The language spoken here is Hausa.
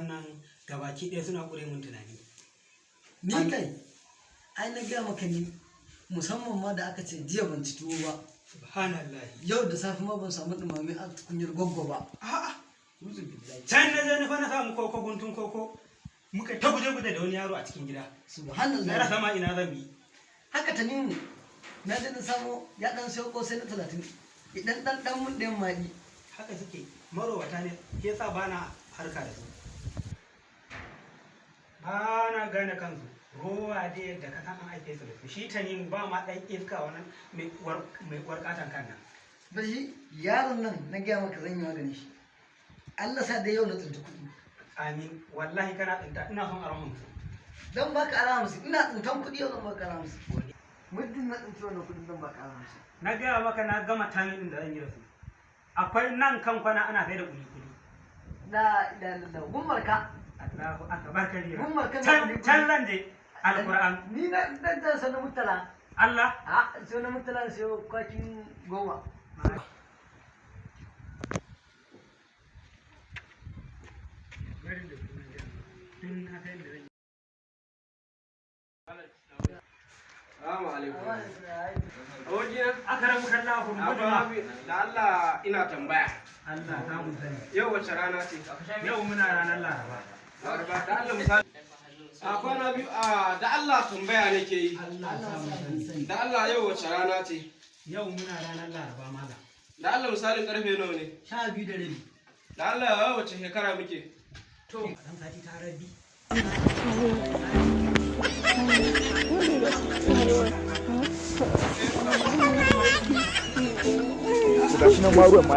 Matasan nan gabaki ɗaya suna ƙure mun tunani. Ni kai, ai na gaya maka ni musamman ma da aka ce jiya ban ci tuwo ba. Subhanallah. Yau da safe ma ban samu ɗumame a tukunyar gwaggo ba. A'a. Can na je ni fa na samu koko, guntun koko. Muka ta guje-guje da wani yaro a cikin gida. Na Subhanallah. rasa ma ina zan bi. Haka ta nimu. Na je na samo ya ɗan sayo ƙosai na 30. Idan ɗan ɗan mun ɗayan maɗi. Haka suke, marowata ne, ke sa ba na harka da su. Ba na gane kansu. Rowa dai yadda ka san an aike su da su. Shi ta nemi ba ma ɗan iska wannan mai uwar katon kan nan. Bashi yaron nan na gaya maka zan yi maganin shi. Allah sa da yau na tsinci kuɗi. Amin. Wallahi kana tsinta ina son aron 50. Zan baka ara 50. Ina tsintan kuɗi yau zan baka ara 50. Muddin na tsinci wannan kuɗin zan baka ara 50. Na gaya maka na gama tamin ɗin da zan yi da su. Akwai nan kan kwana ana sai da kuli-kuli. La ilaha illallah. Gummar ka. Allahu akbar kabira. Gummar ka na Can kuli-kuli. can zan je. Alquran. Ni na dan zan sanar mutala. Allah. A sai na mutala sayo kwakin 10. Barin da kuma tun na san da zan yi. Salamu alaikum. Abokina? Akaramu kallahu guduma. Da Allah ina tambaya. Allah ta mu sani. Yau wace rana ce? Yau muna ranar Laraba. Laraba. Da Allah misali. A kwana biyu a da Allah tambaya nake yi. Allah ta mu sani. Da Allah yau wace rana ce? Yau muna ranar Laraba malam. Da Allah misalin karfe nawa ne? 12:30. Da Allah yau wace shekara muke? To, dan sati ta rabi. Gashi nan ma ruwan ma.